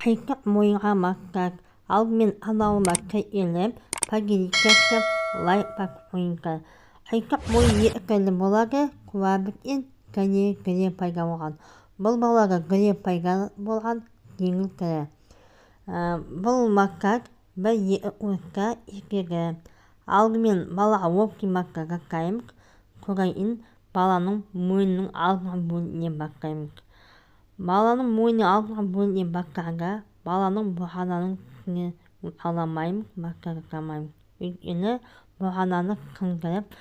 Қиқық мойынға маккак. Алдымен каналыма кіреліп, поделиться, лайк басып қойыңыздар. Қиқық мойын екі түрлі болады, құла және гіре пайда болған. Бұл балаға гіре пайда болған жеңіл түрі. Бұл маккак бір екі уықта екеді. Алдымен балаға общий макка жасаймыз, содан кейін баланың мойнының алдыңғы бөлігіне бастаймыз. Баланың мойнының алдыңғы бөлігіне бастағанда, баланың бұғананың үстіне уқаламаймыз, маска жасамаймыз. Өйткені бұғананы сындырып,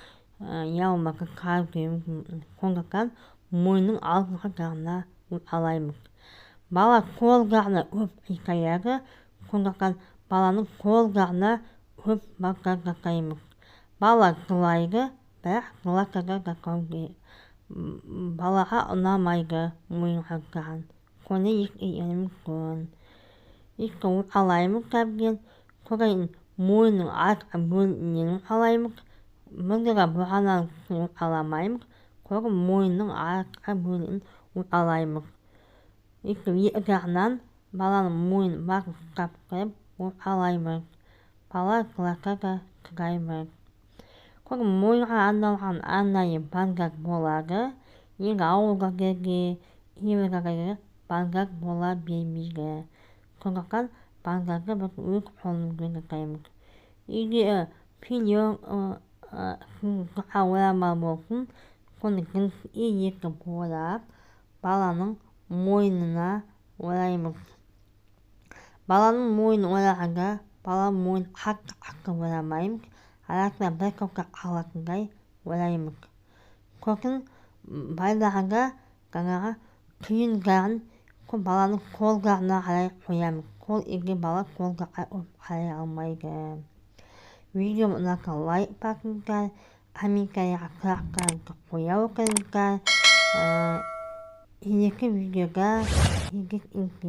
я болмаса шығарып жіберуіміз мүмкін. Сондықтан мойнының алдыңғы жағына уқалаймыз. Бала сол жағына көп қисаяды, сондықтан баланың сол жағына көп маска жасаймыз. Бала жылайды, бірақ жыласа да жасау керек. Балаға ұнамайды мойынға жасаған. Соны ескергеніміз жөн. Өйткені уқалаймыз әбден, содан кейін мойнының артқы бөлігінен уқалаймыз. Мұндайда бұғананың үстін уқаламаймыз, сосын мойнының артқы бөлігін уқалаймыз. Өйткені екі жағынан баланың мойнын басын ұстап тұрып уқалаймыз. Бала жыласа да шыдаймыз. Сосын мойынға арналған арнайы бандаж болады. Енді ауылда жерде, кейбір жағдайда бандаж бола бермейді. Сондықтан бандажды біз өз қолымызбен жасаймыз. Үйде пеленка, жұқа орамал болсын, соны жіңішке етіп орап, баланың мойнына ораймыз. Баланың мойнын орағанда, бала мойнын қатты-қатты орамаймыз, арасына бір саусақ қалатындай ораймыз. Сосын байлағанда жаңағы түйін жағын баланың сол жағына қарай қоямыз. Сол кезде бала сол жаққа қарай алмайды. Видеом ұнаса, лайк басыңыздар, комментарийға сұрақтарыңызды қоя отырыңыздар. Келесі видеода кездескенше.